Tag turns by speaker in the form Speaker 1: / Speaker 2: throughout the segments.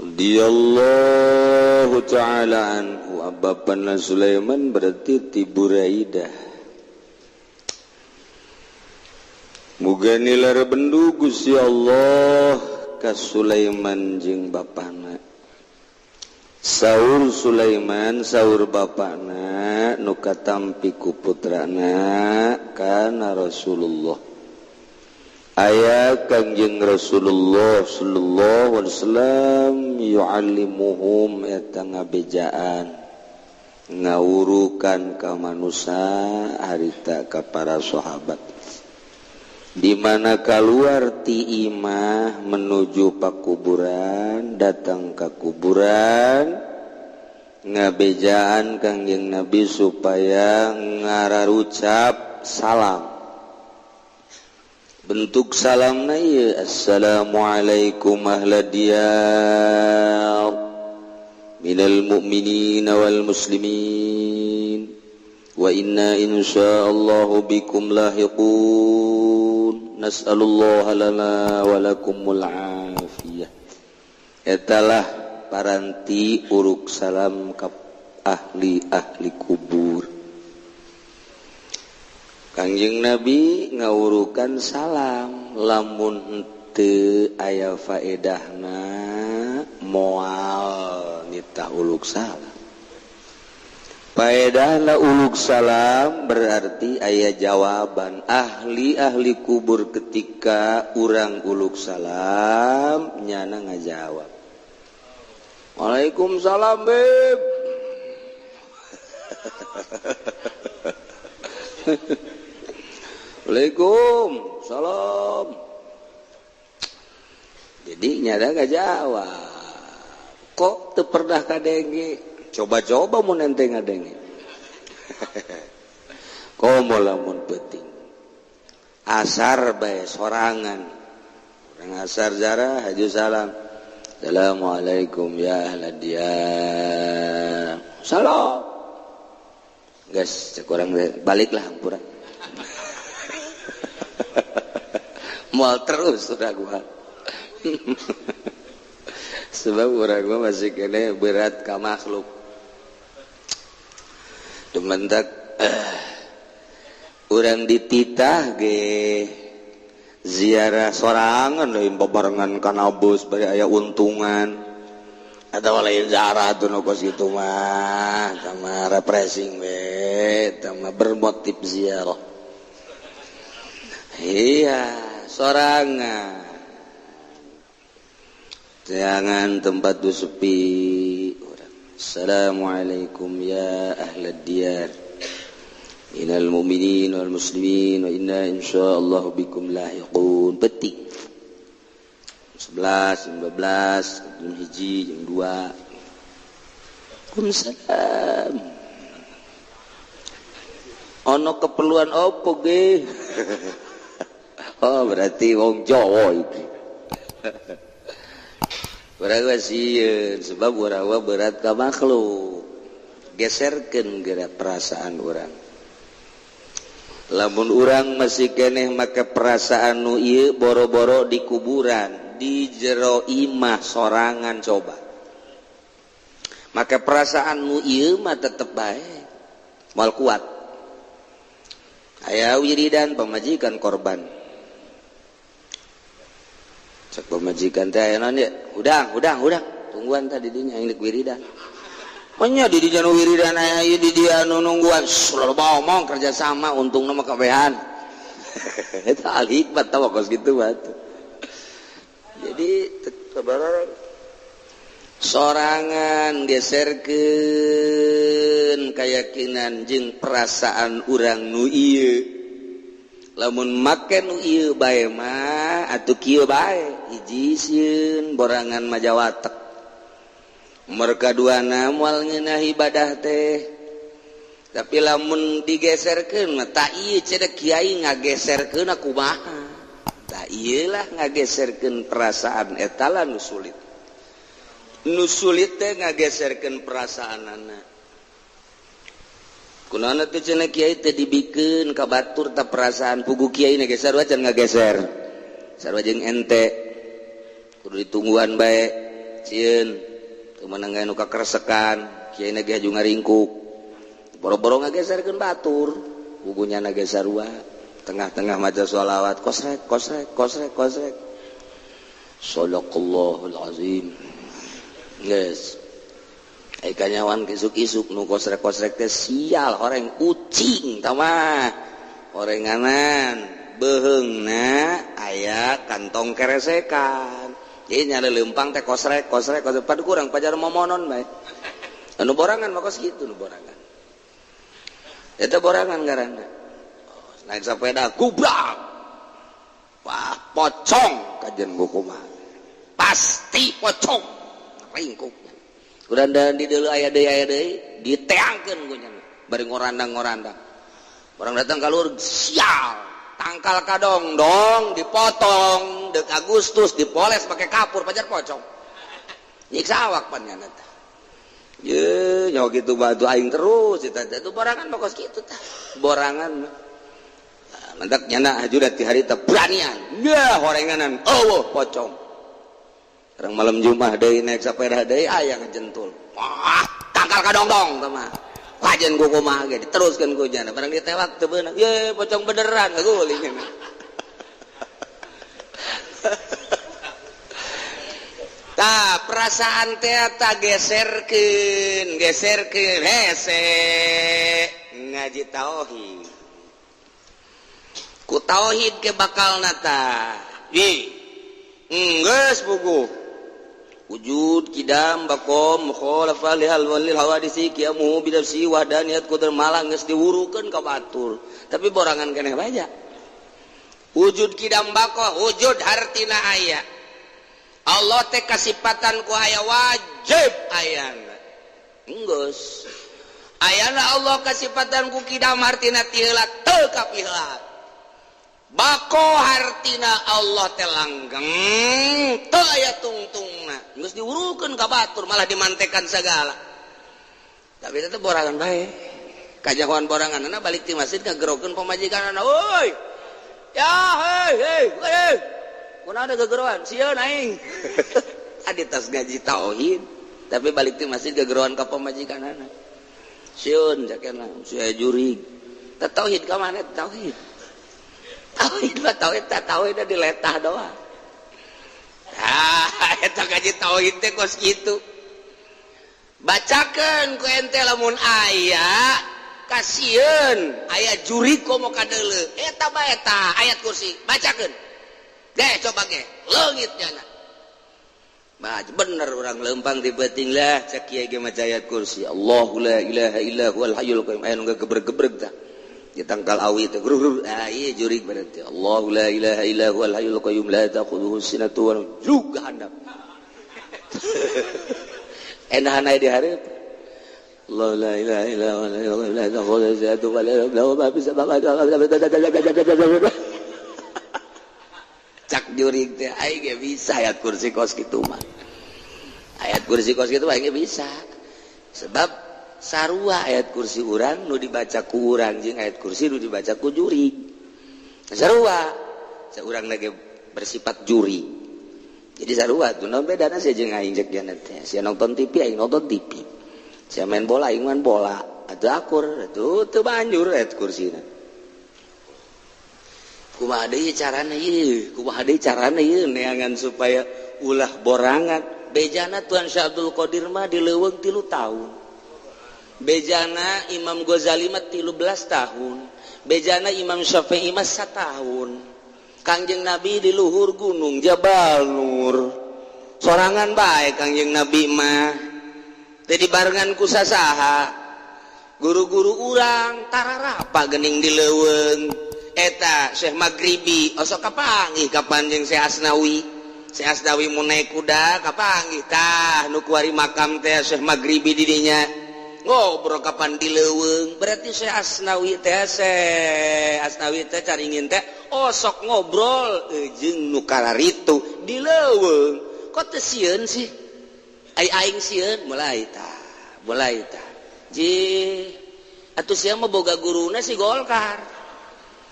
Speaker 1: Radhiyallahu ta'ala anhu. Bapana Sulaiman berarti ti Buraidah. Muga nilar bendu Gusti Allah ka Sulaiman jeung bapana. Saur Sulaiman saur bapana nu katampi ku putrana kana Rasulullah. Aya Kangjeng Rasulullah sallallahu alaihi wasallam yu'allimuhum eta ngabejaan ngawurukan ka manusia harita ka para sahabat. Di mana keluar ti imah menuju pakuburan, datang ke kuburan ngabejaan Kangjeng Nabi supaya ngararucap salam. Bentuk salam na ieu, assalamualaikum ahla diyar minal mu'minina wal muslimin wa inna insyaallahu bikum lahiqun nas'alullaha lana wa lakumul afiyah. Etalah paranti uruk salam ka ahli-ahli kubur. Kangjeng Nabi ngawurukan salam lamun henteu aya faedahna moal nitah uluk salam. Faedahna uluk salam berarti aya jawaban ahli-ahli kubur ketika urang uluk salam nyana ngajawab. Waalaikumsalam beb. Waalaikum salam. Jadi nyada gak jawab. Kok teu pernah kadenge? Coba-coba mun ente ngadenge. Komo lamun penting. Asar bae sorangan. Urang asar jarah haju salam. Assalamualaikum ya ahla diyar. Salam. Guys, cek urang baliklah hampura. Mual terus udah gua. Sebab urang gua masih kene berat ka makhluk. Dumentak urang dititah ge ziarah sorangan lain babarengan kana bus bari aya untungan. Atau lain ziarah tuh nu kos kitu mah, tama refreshing we, tama bermotif ziarah. Iya, sorangan. Jangan tempat tu sepi. Assalamualaikum ya ahlad diyar minal mu'minin wal muslimin wa inna insyaallah bikum lahiqun. Petik 11, 12, jam 1, jam 2. Waalaikumsalam. Ono keperluan opo ge? Oh berarti wong Jawa iki. Urang sieun sebab urang berat ka makhluk. Geserkeun geura perasaan urang. Lamun urang masih keneh make perasaan nu ieu boro-boro di kuburan, di jero imah sorangan coba. Make perasaan nu ieu mah tetep bae. Moal kuat. Aya wiridan pamajikan korban. Cek pamajikan teh aya naon ye? Hudang, hudang, hudang. Tungguan tadi dinya aing deuk wiridan. Nya di dinya nu wiridan aya ieu di dia nu nungguan. Loba omong kerja sama untungna mah kabehan. Eta al hikmat tah kos kitu mah. Jadi sorangan geserkeun keyakinan jeung perasaan urang nu ieu. Lamun make nu ieu bae mah atuh kieu bae hiji sieun borangan majawatek. Mereka duana moal ngeunah ibadah teh. Tapi lamun digeserkeun mah tak ieu cenah kiai ngageserkeun kumaha. Tak ieu lah ngageserkeun perasaan eta lah nu sulit. Nu sulit teh ngageserkeun perasaanana. Kunaon teh cenah kiai teh dibikeun ka batur ta perasaan pugu kiai na ge sarua can ngageser. Sarua jeung ente. Kudu ditungguan bae. Sieun teu meunang nu kakeresekan, kiai ge haju ngaringkuk. Boro-boro ngageserkeun batur, bukunya ge sarua. Tengah-tengah maca sholawat, kosrek kosrek kosrek kosrek. Shadaqallahul azim. Geus. Ai kanyawan isuk-isuk nu kosrek-kosrek teh sial horeng ucing tah mah. Horenganan beheungna aya kantong keresekan. Jadi nyala lempang teh kosrek kosrek kosrek padu kurang pajar momonon bae. Anu borangan mah kos kitu nu borangan. Eta borangan ngaranna. Naik sepeda gubrak. Wah, pocong kajian kumaha. Pasti pocong. Ringkuk. Udah dan di deuleu aya deui diteangkeun ku nya. Bari ngorandang-ngorandang. Orang datang kalur sial, tangkal kadong dong dipotong dek Agustus dipoles pakai kapur pajar pocong. Nyiksa awak pan nya tah. Ye, nyawa gitu batu aing terus eta itu borangan mah kos kitu tah. Borangan mah. Mantak nyana haju ti harita beranian. Ya horenganan eueuh pocong. Orang malam Jumat deui naik sepeda deui aya ngejentul. Wah, tangkal kadongdong tah mah. Kajian ku kumaha ge diteruskeun ku jana. Barang ditewak teu beunang. Ye, pocong beneran ngaguling. Tah, perasaan teh ta geserkeun, geserkeun hese ngaji tauhid. Ku tauhid ke bakal nata. Ih, geus buku. Wujud kidam bakom mukhalafah li halwalil hawadisi qiyamuhu bi nafsi wahdaniyat qudar malah geus diwurukeun ka batur tapi borangan keneh baja. Wujud kidam bako wujud hartina aya Allah teh kasipatan ku aya wajib ayana geus ayana Allah kasipatan ku kidam hartina ti heula teu kapiheula. Bako hartina Allah teh langgeng teu aya tungtungna geus diwurukeun ka batur malah dimantekan segala. Tapi eta borangan bae kajahoan boranganna balik ti masjid ngagerokeun pamajikanna, "Woi ya hei hei hei kunaon gegeroan sieun aing." Adi tas ngaji tauhid tapi balik ti masjid gegeroan ka pamajikanna, sieun cakena sia jurig. Teh tauhid ka mana tauhid? Tauhid mah tauhid tah tauhid diletah doang. Ah, eta ngaji tauhid teh kos kitu. Bacakeun ku ente lamun aya kasieun aya jurig komo kadeuleu eta bae tah ayat kursi bacakeun. Deh coba ge leungit nyana. Bah bener urang lempang di beuting lah cek kieu ge maca ayat kursi. Allahu la ilaha illa huwal hayyul qayyum aya nu gebreg-gebreg tah. Di tangkal awi teh grur ah ieu jurig berarti Allahu la ilaha illa huwal hayyul qayyum la ta'khudhuhu sinatun wa juga handap. Enahan aya di hareup. Allah la ilaha illa huwal hayyul qayyum la ta'khudhuhu sinatun wa la nawm ma fis samawati. Cak jurig teh aing ge bisa ayat kursi kos kitu mah. Ayat kursi kos kitu aing ge bisa. Sebab sarua ayat kursi urang nu dibaca ku urang jeung ayat kursi nu dibaca ku jurig. Sarua saurang lagi bersifat juri. Jadi sarua tuh naon bedana sia jeung aing cek dia teh. Sia nonton TV aing nonton TV. Sia main bola aing main bola. Atuh akur atuh teu banjur ayat kursina. Kumaha deui carana ieu? Kumaha deui carana ieu neangan supaya ulah borangan? Bejana Tuan Syekh Abdul Qadir mah di leuweung 3 tahun. Bejana Imam Ghazali mah 13 tahun. Bejana Imam Syafi'i mah 1 tahun. Kangjeng Nabi di luhur gunung Jabal Nur. Sorangan bae Kangjeng Nabi mah. Teu dibarengan ku sasaha. Guru-guru urang tararapa geuning di leuweung. Eta Syekh Maghribi osok kapanggih kapan jeung Syekh Asnawi. Syekh Asnawi mun naik kuda kapanggih tah nu kuari makam teh Syekh Maghribi di dinya. Ngobrol kapan di leuweung berarti Syekh Asnawi teh Syekh Asnawi teh caringin teh osok ngobrol jeung nu kararitu di leuweung. Kok teu sieun sih? Ai aing sieun mulai tah, mulai tah. Ji atuh sia mah boga guruna si Golkar.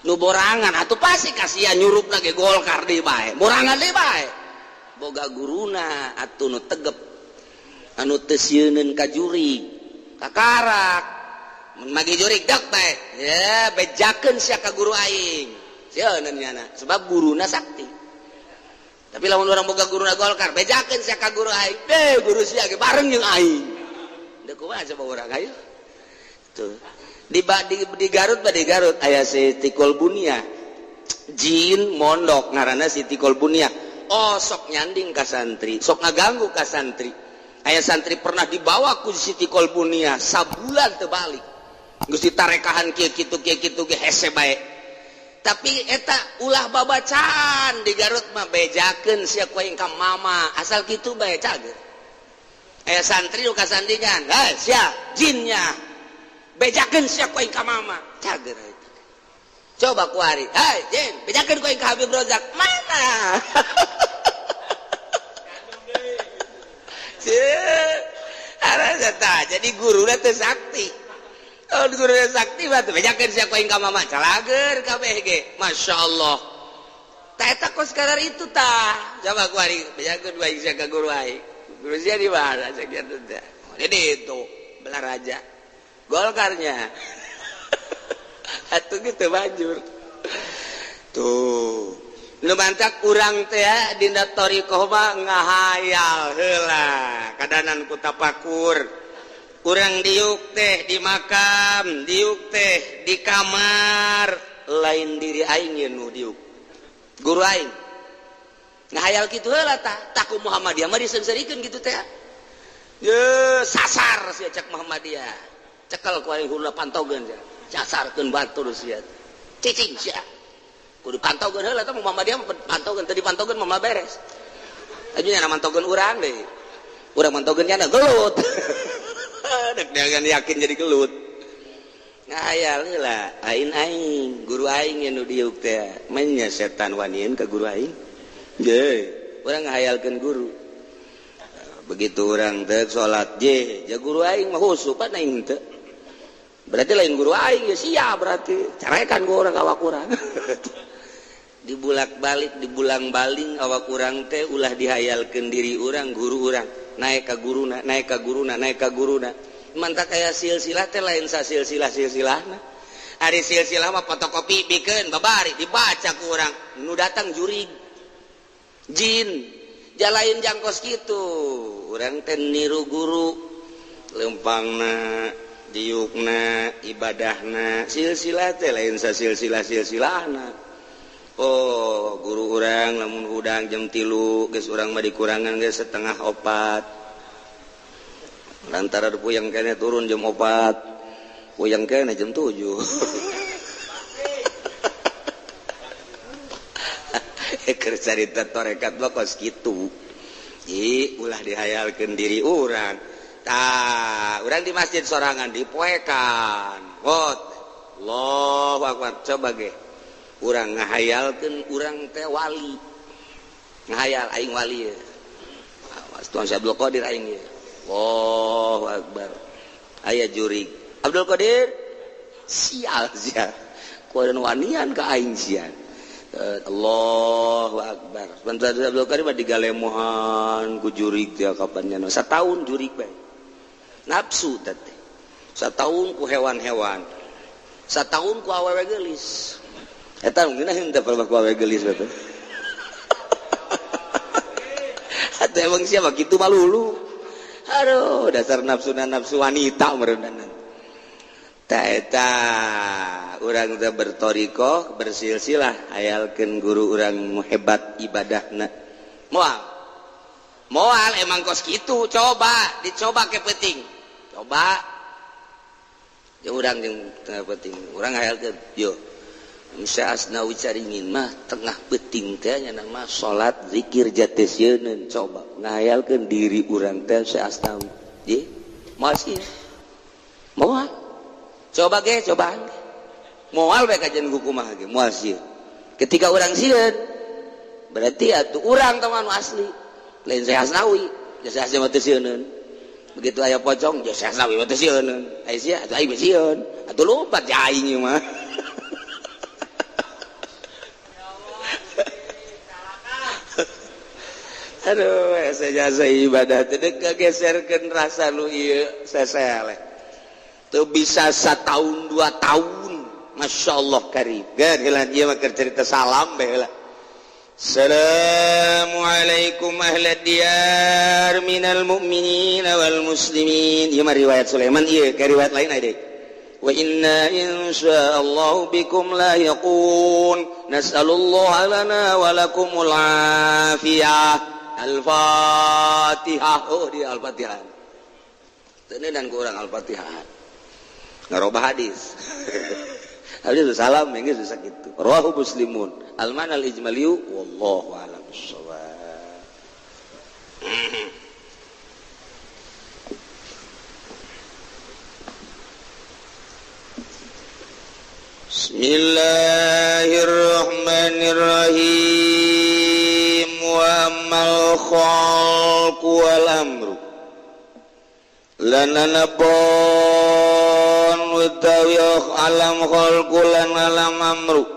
Speaker 1: Nu borangan atuh pasti kasihan nyurupna ge Golkar deui bae. Borangan deui bae. Boga guruna atuh nu tegep anu teu sieuneun ka jurig kakarak mun magi jurig dek bae ya bejakeun sia ka guru aing sieuneun nyana sebab guruna sakti. Tapi lamun urang boga guruna Golkar bejakeun sia ka guru aing deh guru sia ge bareng jeung aing. Deuk kumaha coba urang ayo tuh di Garut ba di Garut aya Siti Kolbunia jin mondok ngaranna Siti Kolbunia. Oh sok nyanding ka santri, sok ngaganggu ka santri. Aya santri pernah dibawa ku Siti Kolbunia sabulan teu balik geus ditarekahan kieu kitu kieu kitu ge hese bae. Tapi eta ulah babacaan di Garut mah bejakeun sia ku aing ka mama asal kitu bae cager. Aya santri nu kasandingan, heh sia jinnya bejakeun sia ku aing ka mama cager. Coba kuari, hei jin bejakeun ku aing ka Habib Rozak mana? Jadi guruna teu sakti. Oh guruna sakti mah teu bejakeun sia ku aing ka mama calager kabeh ge. Masya Allah. Tah eta kos kadar itu tah. Coba kuari bejakeun ku aing sia ka guru aing. Guru sia di mana cek kitu teh. Jadi itu belah raja. Golkarnya atuh gitu banjur tuh nu mantak urang teh dina thariqah mah ngahayal heula kadanan ku tapakur urang diuk teh di makam diuk teh di kamar lain diri aing ye nu diuk guru aing ngahayal kitu heula tah taku Muhammadiyah mah diseungseurikeun kitu teh ye sasar sia cek Muhammadiyah cekel ku aing hula pantogeun sia casarkeun batur sia cicing sia kudu pantogeun heula tah Muhammadiyah mah pantogeun teu dipantogeun mah beres aju nya mantogeun urang deui urang mantogeun nya gelut dek jangan yakin jadi gelut ngahayal heula aing aing guru aing nu diuk teh manya setan wanian ka guru aing ge urang ngahayalkeun guru begitu urang teh salat je ja guru aing mah khusyuk pan aing teu berarti lain guru aing ya sia berarti carekan gua orang awak urang dibulak-balik dibulang-baling awak urang teh ulah dihayalkeun diri urang guru urang naik ka guruna naik ka guruna naik ka guruna mantak aya silsilah teh lain sasilsilah silsilahna ari silsilah mah fotokopi bikeun babari dibaca ku urang nu datang jurig jin jalain jangkos kitu urang teh niru guru lempangna diukna ibadahna silsilah teh lain sasilsilah silsilahna. Oh guru urang lamun hudang jam 3 geus urang mah dikurangan geus 3:30 lantaran puyeng kene turun jam 4 puyeng kene jam 7. Keur carita torekat mah kos kitu ih ulah dihayalkeun diri urang tah urang di masjid sorangan dipoekan hot Allahu akbar coba ge urang ngahayalkeun urang teh wali ngahayal aing wali ye Tuhan Syekh Abdul Qadir aing ye Allahu akbar aya jurig Abdul Qadir sial sia kuadan wanian ka aing sia Allahu akbar sebentar Abdul Qadir mah digalemohan ku jurig teh kapan nya sataun jurig bae nafsu teh sataun ku hewan-hewan sataun ku awewe geulis eta ngeunah henteu ku awewe geulis teh atuh emang siapa kitu malulu aduh dasar nafsuna nafsu wanita meureunan tah eta urang teh berthariqah bersilsilah hayalkeun guru urang hebat ibadahna moal moal emang kos kitu coba dicoba ke penting coba ya urang jeung tengah penting urang hayalkeun yo Syekh Asnawi Caringin mah tengah penting teh nya mah salat zikir jati sieun coba ngahayalkeun diri urang teh Syekh Asnawi ye moal sih moal coba ge cobaan moal bae kajian kumaha ge moal sieun ketika urang sieun berarti atuh urang teh anu asli lain Syekh Asnawi ya Syekh Asnawi teh sieuneun begitu aya pocong ya Syekh Asnawi teh sieuneun aya sia atuh aing sieun atuh lompat ja aing ieu mah. Aduh, jasa ibadah teh geserkeun rasa nu ieu sesele. Teu bisa setahun 2 tahun. Masya Allah karim. Geus heula ieu mah keur cerita salam bae heula. Assalamualaikum ahla diyar minal mu'minin wal muslimin. Ieu mah riwayat Sulaiman ieu, ke riwayat lain aya deui. Wa inna insyaallah bikum lahiqun. Nas'alullah lana wa lakumul afiyah. Al-Fatihah. Oh, dia Al-Fatihah. Teu dan kurang Al-Fatihah. Ngarobah hadis. Hadis salam geus bisa kitu. Rawahu Muslimun. Al-mana al-ijmali wallahu a'lam bissawab. Bismillahirrahmanirrahim. Wa ammal khalqu wal amru lan anapun utawi alam khalqu lan alam amru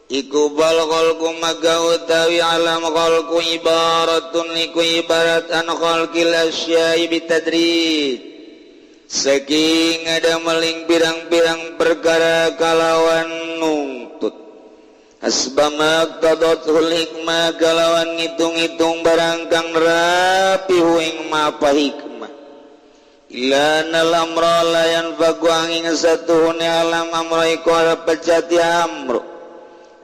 Speaker 1: iku bal khalqu maga utawi alam khalqu ibaratun iku ibarat an khalqil asya'i bitadrij saking ada meling pirang-pirang perkara kalawan nungtut asbama qadatul hikmah kalawan ngitung-ngitung barang kang rapi ing mapa hikmah ila nal amra la yanfaku angin satuhune alam amra iku ala pecati amru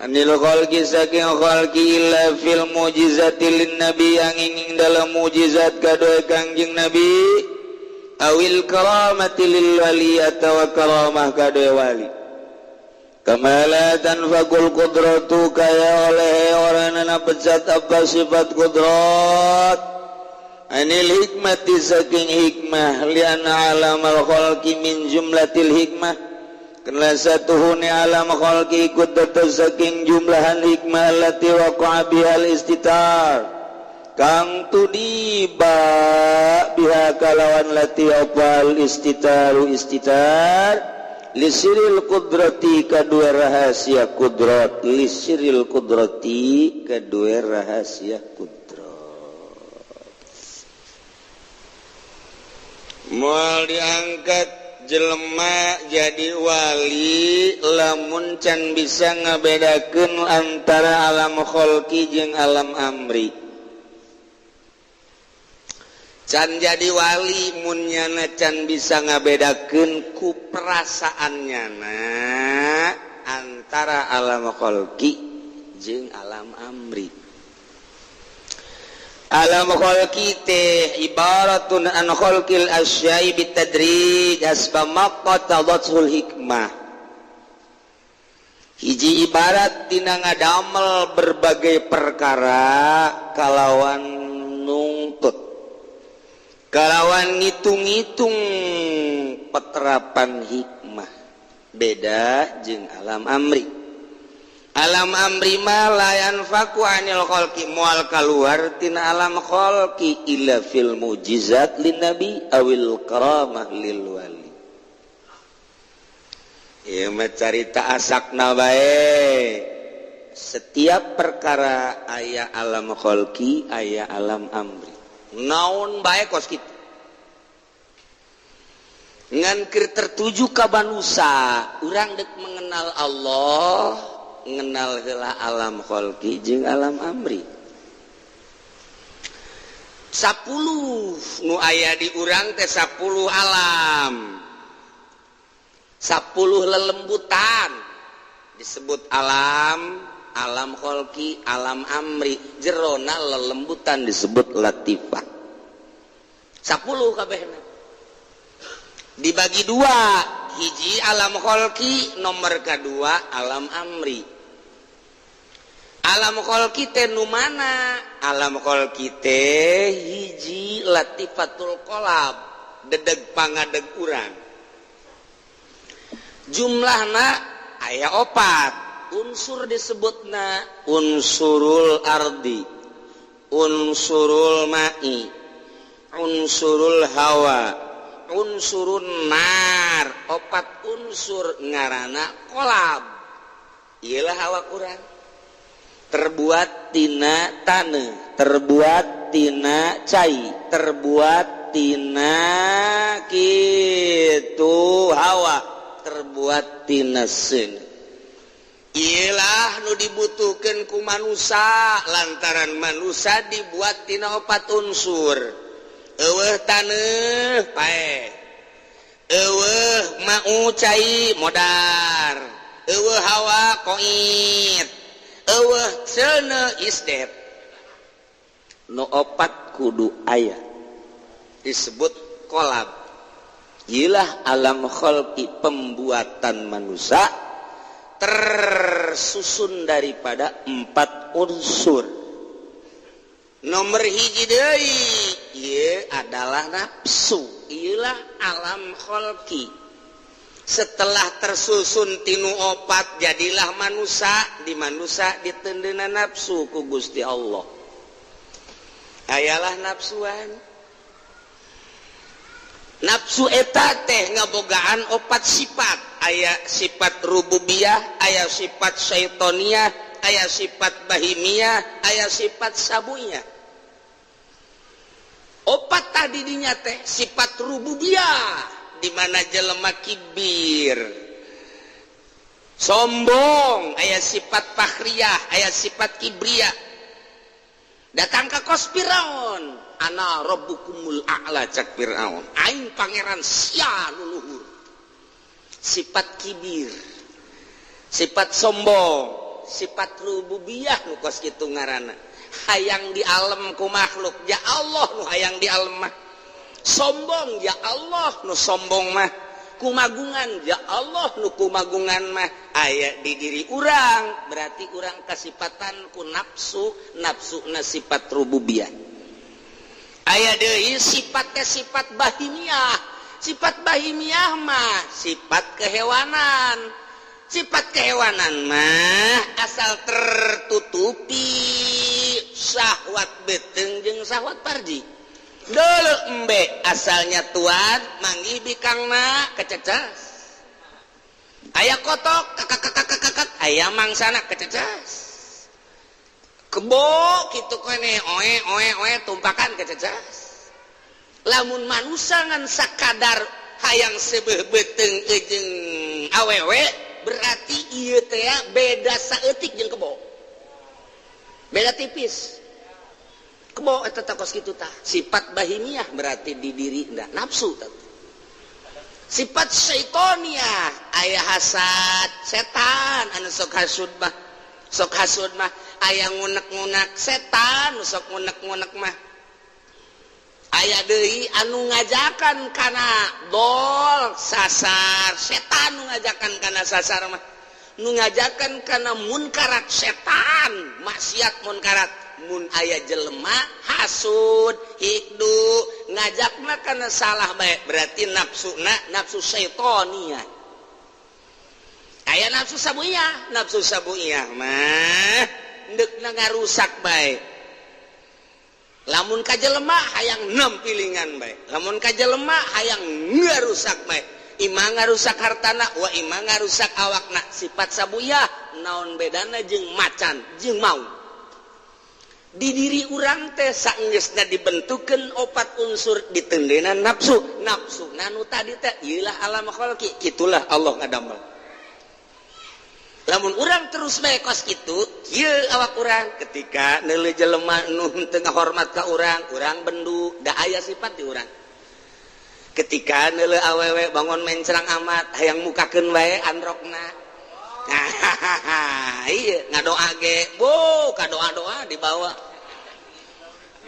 Speaker 1: anil khalqi saking khalqi illa fil mujizati lin nabi angin ing dalam mujizat kadoe Kangjeng Nabi awil karamati lil wali atawa karamah kadoe wali kamala tanfaqul qudratu kaya oleh oranana pecat apa sifat kudrat anil hikmati saking hikmah liana alamal khalqi min jumlatil hikmah kena satuhune alam khalqi ikut tetes saking jumlahan hikmah allati waqa'a bihal istitar kang tudiba biha kalawan lati opal istitaru istitar lisiril kudrati kadua rahasia kudrat lisiril kudrati kadua rahasia kudrat moal diangkat jelema jadi wali lamun can bisa ngabedakeun antara alam kholqi jeung alam amri. Can jadi wali mun nyana can bisa ngabedakeun ku perasaan nyana antara alam kholqi jeung alam amri. Alam kholqi teh ibaratun an kholqil asya'i bitadrij hasba maqtadatul hikmah. Hiji ibarat tina ngadamel berbagai perkara kalawan nungtut kalawan ngitung-ngitung peterapan hikmah beda jeung alam amri. Alam amri ma la yanfaku anil khalqi moal kaluar tina alam khalqi illa fil mujizat lin nabi awil karamah lil wali. Ieu mah carita asakna bae. Setiap perkara aya alam khalqi aya alam amri. Naon bae kos kitu. Ngan keur tertuju ka manusa, urang dek mengenal Allah, ngenal heula alam khalqi jeung alam amri. 10 nu aya di urang teh 10 alam. 10 lelembutan disebut alam, alam kholqi, alam amri, jerona lelembutan disebut latifah. 10 kabehna. Dibagi dua, hiji alam kholqi, nomor kedua alam amri. Alam kholqi teh nu mana? Alam kholqi teh hiji latifatul qalab, dedeg pangadeg urang. Jumlahna aya 4 unsur disebutna unsurul ardi, unsurul ma'i, unsurul hawa, unsurun nar. 4 unsur ngarana kolab. Iyalah awak urang. Terbuat tina taneuh, terbuat tina cai, terbuat tina kitu hawa, terbuat tina seuneu. Ilah nu dibutuhkan ku manusia, lantaran manusia dibuat tina opat unsur. Euweuh taneuh, paeh. Euweuh mau cai, modar. Euweuh hawa, koit. Euweuh seuneu, isdet. Nu opat kudu aya, disebut kolab. Ilah alam kholqi, pembuatan manusia tersusun daripada empat unsur. Nomor hiji deui ieu adalah nafsu. Iyalah alam kholqi. Setelah tersusun tinu opat, jadilah manusia. Di manusia diteundeuna nafsu ku Gusti Allah. Ayalah nafsuan. Nafsu eta teh ngabogaan opat sifat. Aya sifat rububiyah, aya sifat syaitoniah, aya sifat bahimiyah, aya sifat sabunya. Opat tadi dinya teh sifat rububiyah, di mana jelema kibir, sombong, aya sifat fakhriyah, aya sifat kibriyah. Datang ke kos Firaun, "Ana rabbukumul a'la," cak Firaun, "aing pangeran sia nu luhur." Sifat kibir, sifat sombong, sifat rububiyah nu kos kitu ngaranna. Hayang dialem ku makhluk, ya Allah nu hayang dialem mah. Sombong, ya Allah nu sombong mah. Kumagungan, ya Allah nu kumagungan mah. Aya di diri urang, berarti urang kasipatan ku nafsu, nafsu na sifat rububiyah. Aya deui sifatnya sifat bahimiyah. Sifat bahimiyah mah sifat kehewanan. Sifat kehewanan mah asal tertutupi syahwat beteng jeung syahwat parji. Dulu embe asalnya tuan manggih bikangna, kececas. Aya kotok, kakak kakak kakak, aya mangsana, kececas. Kebo kitu kene, oe oe oe, tumpakan, kececas. Lamun manusia ngan sakadar hayang seubeuh beuteung jeung awewe, berarti ieu teh beda saeutik jeung kebo, beda tipis. Kebo eta teh kos kitu tah, sifat bahimiah berarti di diri ndak nafsu tah. Sifat syaitoniah aya hasad setan, anu sok hasud mah, sok hasud mah. Aya ngunek-ngunek setan, nu sok ngunek-ngunek mah. Aya deui anu ngajakan kana dol, sasar setan. Nu ngajakan kana sasar mah, nu ngajakan kana munkarat setan, maksiat, munkarat. Mun aya jelema hasud, hikdu, ngajakna kana salah bae, berarti nafsuna nafsu syaitoniah. Aya nafsu sabuiyah. Nafsu sabuiyah mah deukna ngarusak bae. Lamun ka jelema hayang nempilingan bae, lamun ka jelema hayang ngarusak bae, ima ngarusak hartana wa ima ngarusak awakna, sifat sabuyah. Naon bedana jeung macan jeung maung? Di diri urang teh saenggeusna dibentukeun opat unsur, diteundeuna nafsu. Nafsu nanu tadi teh ieulah alam khalqi. Kitulah Allah ngadamel. Lamun urang terus bae kos kitu, kieu awak urang. Ketika neuleuh jelema nu teu ngahormat ka urang, urang bendu, da aya sifat di urang. Ketika neuleuh awewe bangun mencrang amat, hayang mukakeun wae androkna. Nah, iya, ngadoa ge bu kadoa-doa dibawa.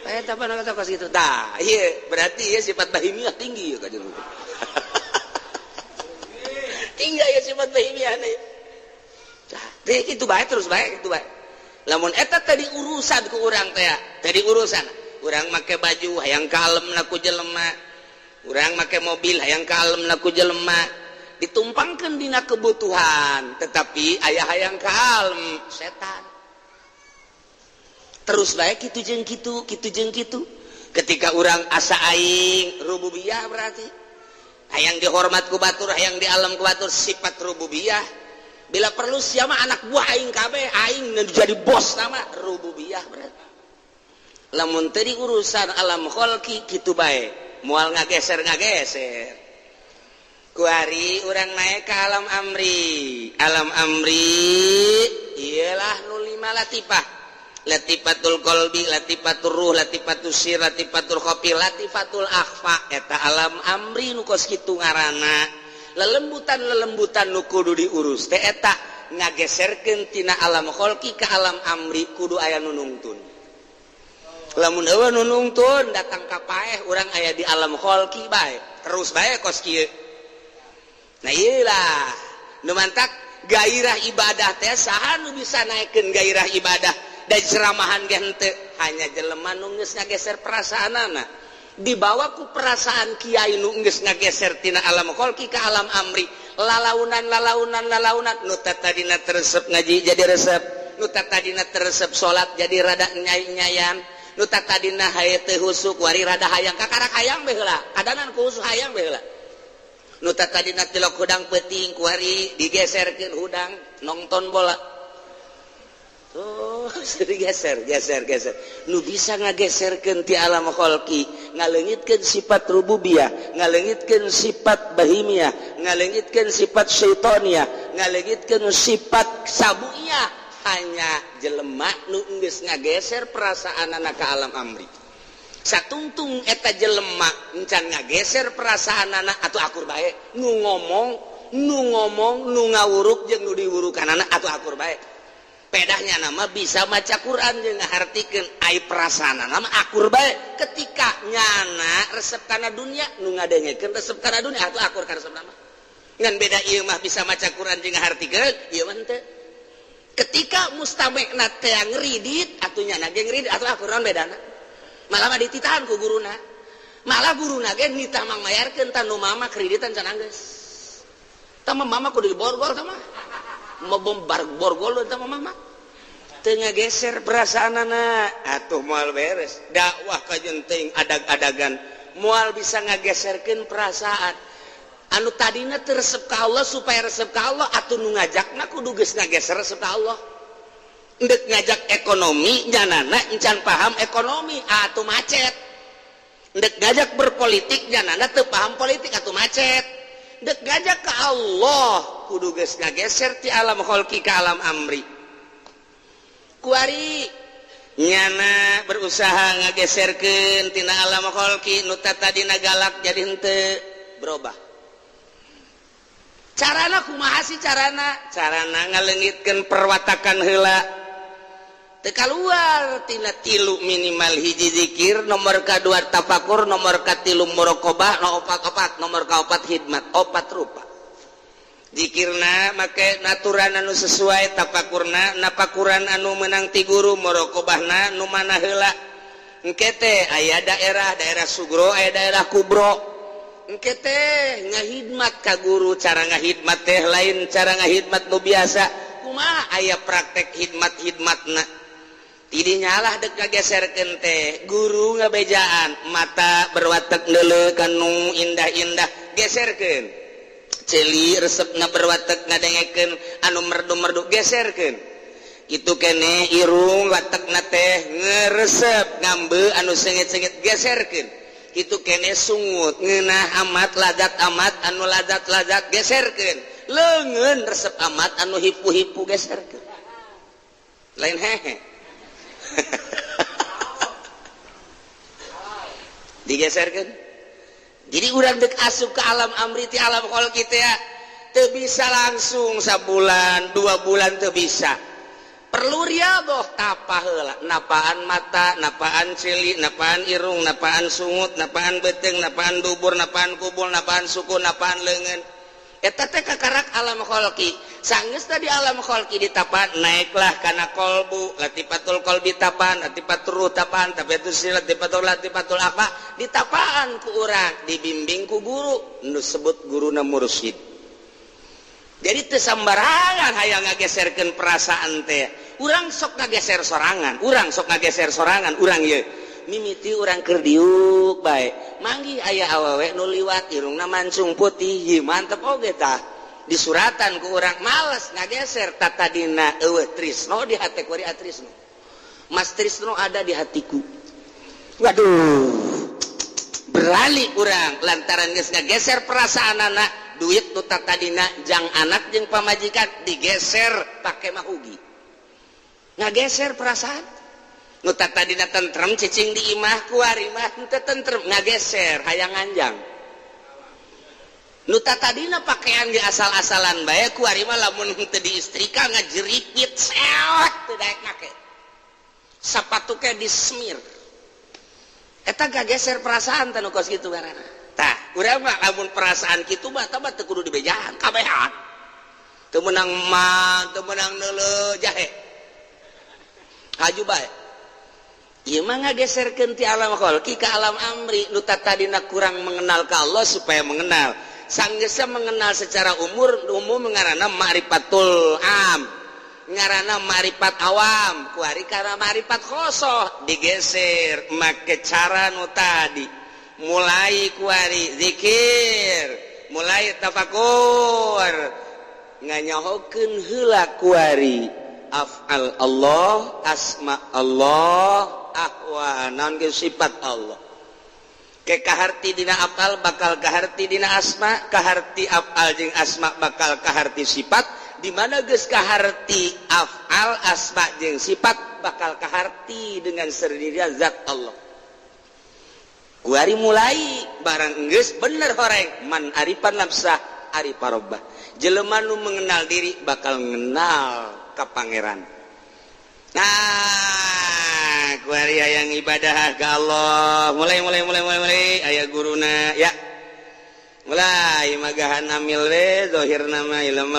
Speaker 1: Eh, tapi kata kos gitu tah, iya, berarti ya sifat bahimiah tinggi ya, kajian tinggi ya sifat bahimiah nih. Tah, itu baik, terus baik itu baik. Lamun eta tadi urusan ku urang teh, tadi urusan urang make baju hayang kalem ku jelema, urang make mobil hayang kalem ku jelema, ditumpangkan dina kebutuhan, tetapi aya hayang kalem setan. Terus baik gitu jeung kitu, kitu jeung kitu. Ketika urang asa aing rububiyah, berarti hayang dihormat ku batur, hayang di alam ku batur, sifat rububiyah. Bila perlu sia mah anak buah aing kabeh, aing nu jadi bos nama rububiyah. Berarti lamun tadi urusan alam kholqi kitu bae, moal ngageser ngageser. Kuari urang naik ke alam amri. Alam amri ialah nu lima latifah: latifatul qalbi, latifatul ruh, latifatul sir, latifatul khafi, latifatul akhfa. Eta alam amri nu kos kitu ngaranna. Lelembutan lelembutan nu kudu diurus teh eta ngageserkeun tina alam kholqi ke alam amri. Kudu aya nu nungtun. Lamun euweuh nu nungtun, datang ka paeh urang aya di alam kholqi bae, terus bae kos kieu. Nah, iyalah nu mantak gairah ibadah teh. Saha nu bisa naikkeun gairah ibadah dan ceramahan ge henteu? Hanya jelema nu geus ngageser perasaanana, dibawa ku perasaan kiai nu geus ngageser tina alam kholqi ka alam amri. Lalaunan, lalaunan, lalaunan. Nu tadina teu resep ngaji jadi resep, nu tadina teu resep salat jadi rada nyai-nyayan, nu tadina haye teu husuk wari rada hayang, kakarak hayang bae heula, kadanan ku husuk hayang bae heula. Nu tadina tilok hudang peuting, kuari digeserkeun hudang nonton bola. Tuh digeser, geser, geser. Nu bisa ngageserkeun ti alam kholqi, ngaleungitkeun sifat rububiyah, ngaleungitkeun sifat bahimiyah, ngaleungitkeun sifat syaitoniyah, ngaleungitkeun sifat sabuiyah, hanya jelema nu geus ngageser perasaanana ka alam amri. Satungtung eta jelema encan ngageser perasaanana atau akur bae. Nu ngomong, nu ngomong, nu ngawuruk jeung nu diwurukanana atau akur bae. Pedahnya nama bisa maca Quran jeung ngahartikeun, ai perasaanana mah akur bae. Ketika nyana resep kana dunia, nu ngadengekeun resep kana dunia, atuh akur ka resep nama. Ngan beda ieu mah bisa maca Quran jeung ngahartikeun, ieu mah henteu. Ketika mustamekna teh ngeridit atuh nyana ge ngeridit, atuh akur. Naon bedana? Malah mah dititahan ku guruna, malah guruna ge nitah mang mayarkeun. Tah, nu mama kreditan can anggeus. Tah mah mama kudu diborgol, tah mah mau bombar borgol. Tah mah mama teu ngageser perasaanana, atuh moal beres dakwah. Kajeun teuing adag-adagan moal bisa ngageserkeun perasaan anu tadina teu resep ka Allah supaya resep ka Allah. Atuh nu ngajakna kudu geus ngageser resep ka Allah. Ndek ngajak ekonomi, nyanana encan paham ekonomi, atuh macet. Ndek ngajak berpolitik, nyanana teu paham politik, atuh macet. Ndek ngajak ke Allah kudu geus ngageser ti alam kholqi ka alam amri. Kuari nyana berusaha ngageserkeun tina alam kholqi, nu tadina galak jadi henteu, berubah. Carana kumaha sih carana? Carana ngaleungitkeun perwatakan heula. Teu kaluar tina tilu minimal: hiji zikir, nomor kadua tafakur, nomor katilu muraqabah, no opat opat, nomor kaopat khidmat. Opat rupa. Zikirna make naturan anu sesuai, tafakurna napakuran anu menang ti guru, muraqabahna nu mana heula. Engke teh aya daerah daerah sugro, aya daerah kubro. Engke teh ngahidmat ka guru. Cara ngahidmat teh lain cara ngahidmat nu biasa. Kumaha? Aya praktek hidmat hidmatna. Tidinya lah dek ngageserkeun teh, guru ngabejaan, mata berwatek neuleuh kanu indah-indah, geserkeun. Ceuli resepna berwatek ngadengekeun anu merdu-merdu, geserkeun. Itu kene irung watekna teh ngeresep ngambe anu sengit-sengit, geserkeun. Itu kene sungut ngeunah amat ladat amat anu ladat-ladat, geserkeun. Leungeun resep amat anu hipu-hipu, geserkeun. Lain hehe digeserkan. Jadi urang dek asup ke alam amri ti alam kholqi teh teu bisa langsung sabulan 2 bulan, teu bisa. Perlu riadoh, tapa heula, napaan mata, napaan ceuli, napaan irung, napaan sungut, napaan beuteung, napaan dubur, napaan kubul, napaan suku, napaan leungeun. Eta teh kakarak alam kholqi. Sanggeus tadi alam kholqi ditapan, naiklah kana kolbu. Latifatul kolbi tapan, latifatul ruh tapan, tapi itu si latifatul latifatul apa ditapaan ku urang, dibimbing ku guru nu sebut guruna mursyid. Jadi teu sambarangan hayang ngageserkeun perasaan teh. Urang sok ngageser sorangan, urang sok ngageser sorangan. Urang ye mimiti urang keur diuk bae, manggih aya awewe nu liwat, irungna mancung putih. Ye, mantep oge tah. Disuratan ku urang males ngageser. Tatadina eueuh trisno di hate, kuari atrisno. Mas Trisno ada di hatiku. Waduh, beralih urang lantaran geus ngageser perasaan anak. Duit nu tadina jang anak jeung pamajikan digeser pake mahugi. Ngageser perasaan. Nu tadina tentrem cicing di imah, kuari mah henteu tentrem, ngageser hayang nganjang. Nu tadina pakaian di asal-asalan bae, kuari mah lamun henteu diistrika ngajeripit sewot, teu daek make. Sapatu ke disemir. Eta ngageser perasaan teh nu kos kitu ngaranna. Tah, urang mah lamun perasaan kitu mah tah teu kudu dibejaan, kabehan. Teu meunang mah, teu meunang neuleuh jahe. Haju bae. Ieu mah ngageserkeun ti alam kholqi ka alam amri. Nu tadina kurang mengenal ka Allah supaya mengenal. Sanggeusna mengenal secara umur umum ngaranna ma'rifatul am. Ngaranna ma'rifat awam, kuari karena ma'rifat khosoh digeser make cara nu tadi. Mulai kuari zikir, mulai tafakur, nganyahokeun heula kuari af'al Allah, asma Allah, ahwa naon ge sifat Allah. Ke kaharti dina af'al bakal kaharti dina asma, kaharti af'al jeung asma bakal kaharti sifat. Di mana geus kaharti af'al, asma jeung sifat, bakal kaharti dengan sendirinya zat Allah. Kuari mulai barang geus bener horeng man arifa nafsah arifa robbah. Jelema nu mengenal diri bakal mengenal ka Pangeran. Nah, kuari hayang ibadah ke Allah, mulai mulai mulai mulai mulai aya guruna ya, mulai magahan amil we zahir nama ilmu.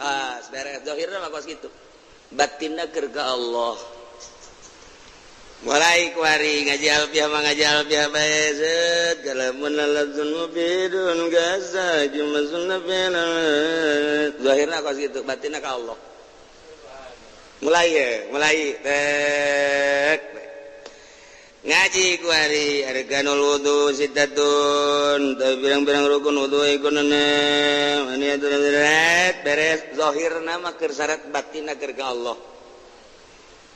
Speaker 1: Pas beres zahirna mah kos kitu, batinna keur ka Allah. Mulai kuari ngaji alfiah mah ngaji alfiah bae, set kalamun lafzun mufidun gaza jumlasun zahirna kos kitu, batinna ka Allah. Mulai ya, mulai tek ngaji kuari arkanul wudu sittatun, pirang-pirang rukun wudu iku beres zahirna mah keur syarat, batinna keur ka Allah.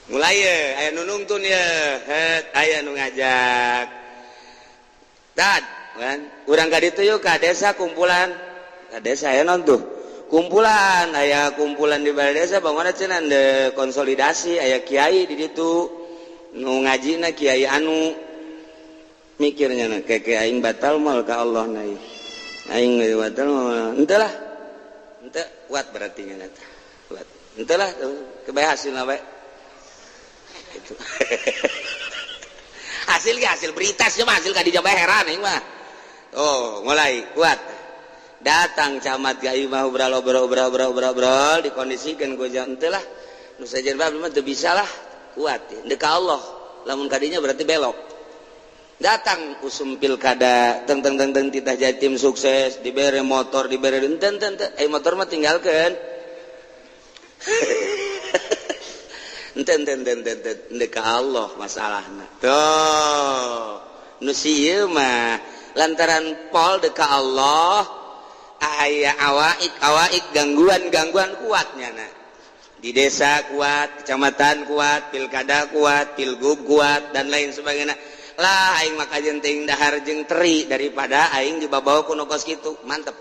Speaker 1: Mulai ya, aya nu nungtun ya, aya nu ngajak tad kan urang ka ditu yuk ka desa, kumpulan ka desa aya non tuh kumpulan, aya kumpulan di balai desa bangun cenah de konsolidasi, aya kiai di ditu nu ngajina kiai anu mikirnya na keke aing batal moal ka Allah na aing batal moal henteu lah, henteu kuat berarti nya eta kuat henteu lah, kebae hasilna bae itu hasil ge hasil berita sih mah, hasil ka dijaga heran aing mah. Oh, mulai kuat datang camat ka imah, obrol obrol obrol obrol obrol obrol, dikondisikan ku henteu lah nu sajen mah teu bisa lah, kuat ya. Ka Allah lamun kadinya berarti belok. Datang usum pilkada, teng teng teng teng, titah jadi tim sukses, dibere motor, dibere enten enten eh motor mah tinggalkeun enten enten enten enten ka Allah masalahna tuh. Nu sieun mah lantaran pol deka Allah, aya awaik awaik gangguan-gangguan kuatnya nah di desa kuat, kecamatan kuat, pilkada kuat, pilgub kuat, dan lain sebagainya lah. Aing maka jenting dahar jeung teri daripada aing dibawa ku nu kos kitu. Mantep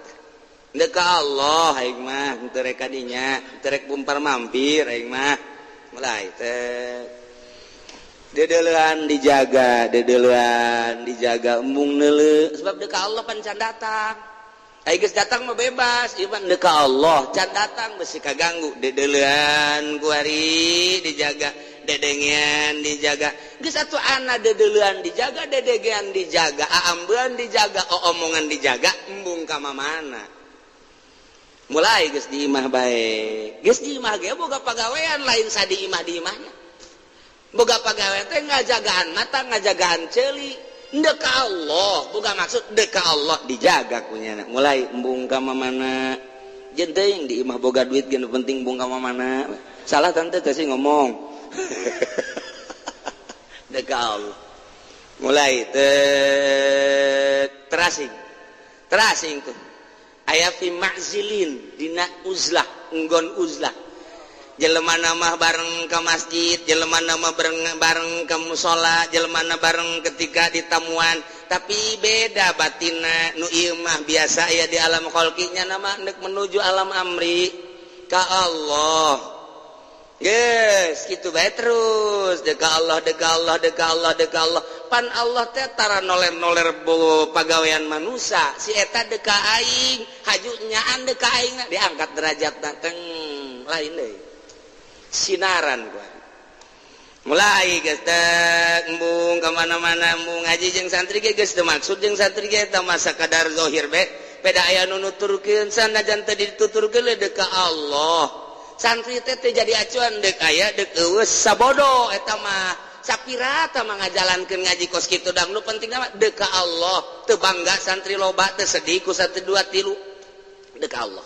Speaker 1: deka Allah aing mah, henteu rek kadinya, henteu rek bumpar mampir aing mah. Mulai teh dedeulean dijaga, dedeulean dijaga, embung neuleuh sebab deka Allah pan can datang. Ai geus datang mah bebas, ieu mah deka Allah can datang besi kaganggu. Dedeulean kuari dijaga, dedengean dijaga. Geus atuh ana dedeulean dijaga, dedengean dijaga, aambean dijaga, omongan dijaga, embung ka mamana. Mulai geus di imah bae, geus di imah ge boga pagawean lain sadi imah di imahna. Boga pagawean teh ngajagaan mata, ngajagaan ceuli. Deka Allah boga maksud deka Allah dijaga kunyana. Mulai embung ka mamana jeung teuing di imah boga duit ge nu penting embung ka mamana. Salah tante teh sih ngomong deka Allah. Mulai terasing terasing tuh aya fi ma'zilin, dina uzlah, nggon uzlah. Jelema nama bareng ke masjid, jelema nama bareng bareng ke musola, jelema bareng ketika ditamuan, tapi beda batina. Nu ieu mah biasa ya di alam kholqinya, nama nek menuju alam amri ka Allah. Yes, gitu bae terus deka Allah, deka Allah, deka Allah, deka Allah. Pan Allah teh tara noler-noler bo pagawean manusia. Si eta deka aing, haju nyaan deka aing, diangkat derajat teng lain deui. Sinaran gua. Mulai geus teh embung ka mana-mana, embung ngaji jeung santri ge geus teu maksud jeung santri ge, eta masa kadar zahir be. Beda aya nu nuturkeun, sanajan teu dituturkeun deka Allah. Santri teh teu jadi acuan, dek aya dek eueuh sabodo eta mah. Sapirata mah ngajalankeun ngaji kos kitu dang, nu penting mah deka Allah. Teu bangga santri loba, teu sedih ku satu dua tilu, deka Allah.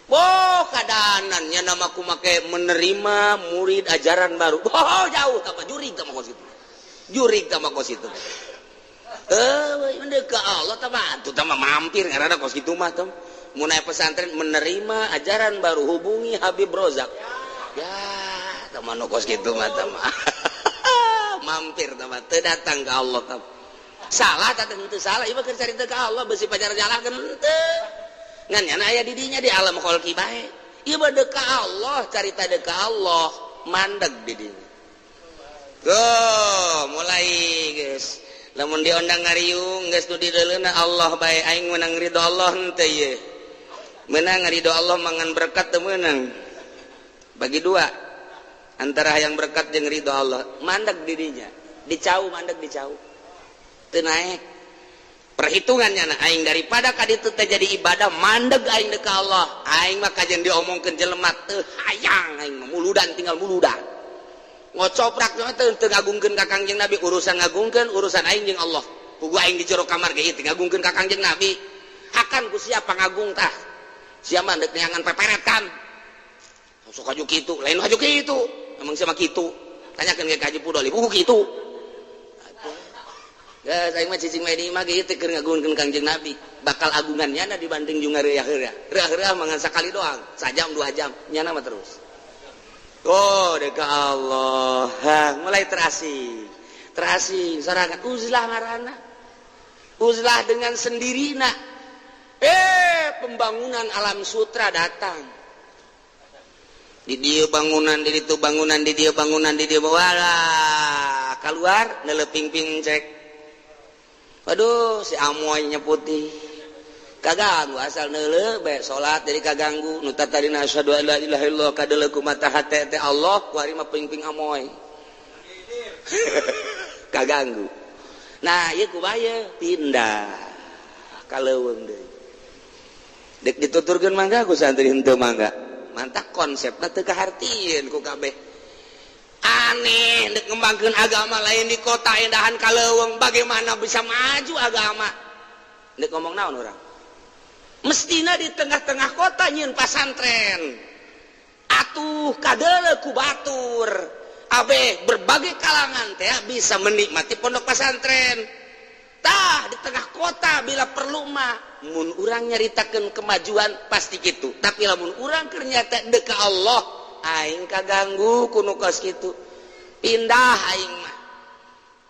Speaker 1: Boh, kadanannya nama ku make menerima murid ajaran baru. Oh, jauh tambah jurig tambah kos itu. Jurig tambah kos itu. Eh, deka Allah tambah atuh tambah mampir ngaranna kos kitu mah tem. Mun aya pesantren menerima ajaran baru, hubungi Habib Rozak. Ya, teman kos kitu mah tambah. Mampir tambah teu datang ke Allah tam. Salah tak tentu salah, ieu mah keur carita ka Allah besi pacar nyalahkeun henteu. Ngan nyana aya di dinya di alam kholqi bae. Ieu mah deka Allah, carita deka Allah, mandeg di dinya. Go, mulai geus. Lamun diondang ngariung geus nu dideuleuna Allah bae, aing menang ridho Allah henteu ieu. Menang ridho Allah mangan berkat teu meunang. Bagi dua antara yang berkat jeung ridho Allah, mandeg di dinya. Dicau mandeg dicau. Teu naek. Perhitungannya nah, aing daripada ka ditu teh jadi ibadah mandeg aing deka Allah. Aing mah kajian diomongkeun jelema teu hayang, aing mah muludan, tinggal muludan. Ngocoprak teu teu ngagungkeun ka Kangjeng Nabi, urusan ngagungkeun urusan aing jeung Allah. Puguh aing di jero kamar ge teu ngagungkeun ka Kangjeng Nabi. Akan ku siapa ngagung tah? Siapa dek neangan peperet kan? Sok haju kitu, lain haju kitu. Emang siapa kitu? Tanyakeun ke Haji Pudoli, buku kitu. Geus aing mah cicing we di imah ge teu keur ngagungkeun Kangjeng Nabi. Bakal agungan nyana dibanding jeung ngariah-riah. Riah-riah mah ngan sakali doang, sajam 2 jam, nyana mah terus. Oh, deka Allah. Ha, mulai terasing. Terasing sorangan uzlah ngaranna. Uzlah dengan sendirina. Eh, pembangunan alam sutra datang. Di dia bangunan, di itu bangunan, di dia bangunan, di dia wala keluar neleping-ping cek. Waduh, si amoynya putih. Kaganggu asal neule bae salat jadi kaganggu. Nu tadina asyhadu an la ilaha illallah kadeuleu ku mata hate teh Allah, ku ari mah ping-ping amoy. Kaganggu. Nah, ieu ku bae pindah ka leuweung deui. Dek dituturkeun mangga ku santri henteu mangga. Mantak konsepna teu kahartieun ku kabeh. Aneh dek ngembangkeun agama lain di kota indahan ka leuweung, bagaimana bisa maju agama? Dek ngomong naon urang? Mestina di tengah-tengah kota nyieun pasantren. Atuh kadeuleu ku batur. Abe berbagai kalangan teh bisa menikmati pondok pesantren. Tah di tengah kota bila perlu mah mun urang nyaritakeun kemajuan pasti gitu. Tapi lamun urang keur nyata deka Allah, aing kaganggu ku nu kos kitu. Pindah aing mah.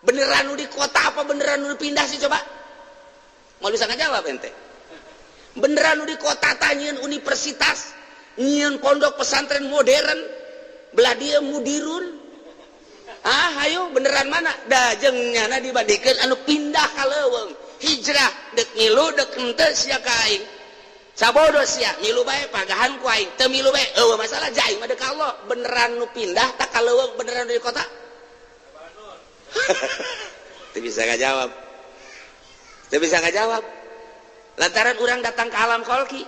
Speaker 1: Beneran nu di kota apa beneran nu pindah sih coba? Mau bisa ngajawab ente? Beneran nu di kota tah nyieun universitas, nyieun pondok pesantren modern, belah dia mudirun. Ah, ayo beneran mana? Da jeung nyana dibandingkeun anu pindah ka leuweung, hijrah dek ngilu dek henteu sia ka aing. Sabodo sia ngilu bae pagahan ku aing, teu milu bae eueuh masalah ja aing mah deuk Allah. Beneran nu pindah tak ka leuweung beneran di kota? Teu bisa ngajawab. Teu bisa ngajawab. Lantaran orang datang ke alam kholki.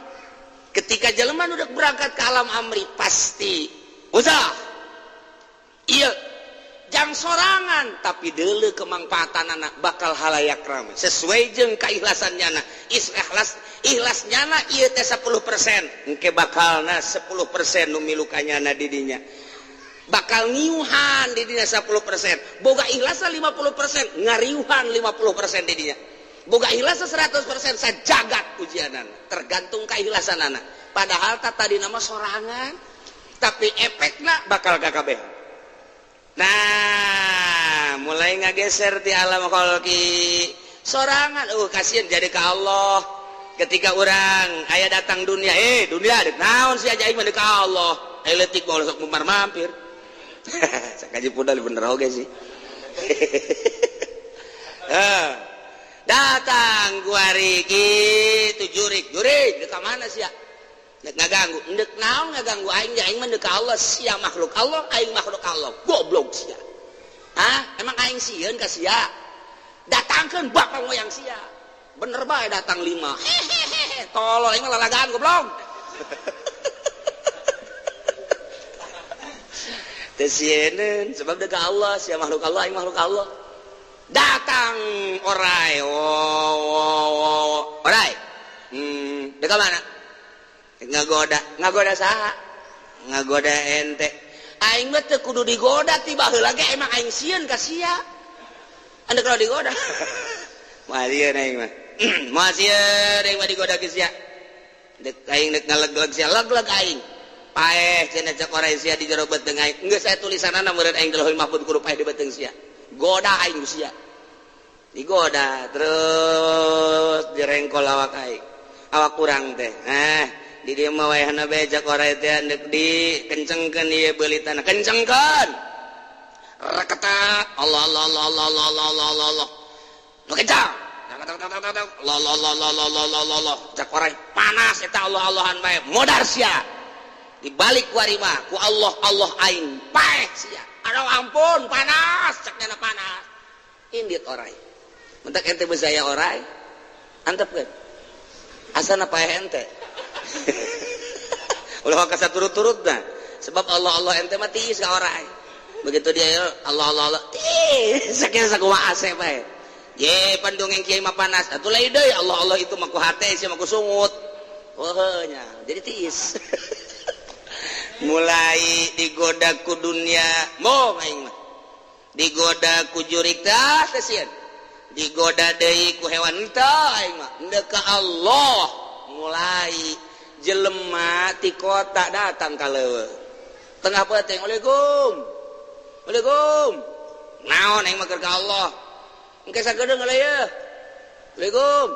Speaker 1: Ketika jelema udah berangkat ke alam amri pasti usah. Iya, jang sorangan tapi deuleu kemangfaatan anak bakal halayak rame sesuai jeung keikhlasan nyana. Ikhlas ikhlas nyana ieu teh 10%, engke bakalna 10% nu milu ka nyana di dinya. Bakal ngiuhan di dinya 10%, boga ikhlas 50%, ngariuhan 50% di dinya. Boga ikhlas 100%, sajagat ujianan. Tergantung keikhlasan anak. Padahal tak tadi nama sorangan, tapi efekna bakal KKB. Nah, mulai ngageser di alam kholqi sorangan, kasihan jadi ke Allah. Ketika orang ayah datang dunia, dunia dek naon sih aja, aing mah ka Allah. Letik bawa sok mumar mampir. Sakaji pudal bener oge sih. Eh, datang kuari gitu jurik jurik, dek mana sih ya? Dek ngaganggu, dek naon ngaganggu aing? Aing mah dek Allah, sia makhluk Allah, aing makhluk Allah, goblok sia. Hah, emang aing sieun ka sia? Datangkeun bapak moyang sia. Bener bae, datang lima. Hehehe, tolol, aing mah lalagaan, goblok. Teu sieun sebab dek Allah, sia makhluk Allah, aing makhluk Allah. Datang orai, oh, oh, oh. Orai, dek mana? Ngagoda, ngagoda saha? Ngagoda ente. Aing mah teu kudu digoda ti baheula ge, emang aing sieun ka sia. Anda kalau digoda, moal sieun aing mah. Moal sieun aing mah digoda ke sia. Dek aing dek ngaleg-leg sia, leg-leg aing. Paeh cenah cek orai sia di jero beuteung aing. Geus aya tulisanana meureun aing di Lauhul Mahfuz kudu paeh di beuteung sia. Goda aing ku sia. Digoda terus direngkol awak aing. Awak kurang teh. Eh, di dieu mah wayahna bae cek orai teh deuk dikencengkeun ieu beulitana. Kencengkeun. Reketa Allah Allah Allah Allah Allah Allah Allah Allah Allah. Nu kencang. Allah Allah Allah Allah Allah Allah Allah Allah. Cek orai panas eta Allah Allahan bae. Modar sia. Dibalik ku ari mah ku Allah Allah aing paeh sia. Aduh ampun panas, cek nyana panas. Indit orai. Mentak ente bezaya orai. Antepkeun. Asana paeh ente. Ulah ka turut-turut nah. Sebab Allah Allah ente mah tiis ka orai. Begitu dia Allah Allah Allah tiis sakieu sakumaha ase bae. Ye pandongeng kiai mah panas. Atuh lain deui Allah Allah itu mah ku hate sia mah ku sungut. Oh nya, jadi tiis. Mulai digoda ku dunia, mau aing mah. Digoda ku jurik tah teh sieun. Digoda deui ku hewan tah aing mah. Endek ka Allah mulai jelema ti kota datang ka leuweung. Tengah peuting, "Waalaikum. Waalaikum." Naon, aing mah keur ka Allah. Engke sagedeung heula ye. Waalaikum.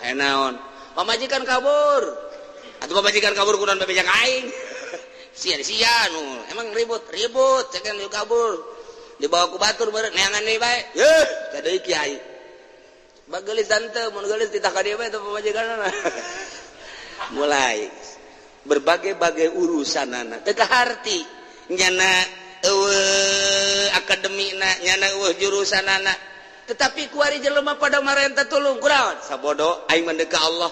Speaker 1: Aya naon? Pamajikan kabur. Atuh pamajikan kabur kunaon bebeja ka aing? Sia sia nu emang ribut ribut cekan kabur dibawa ku batur meureun neangan deui bae. Yeuh, teh deui kiai. Bagelis tante mun geulis titah ka dieu bae teh pamajikanna. Mulai berbagai-bagai urusan anak teu kaharti nyana eueuh akademina, nyana eueuh jurusan anak, tetapi kuari jelema pada marenta tulung kunaon sabodo aing mah ka Allah.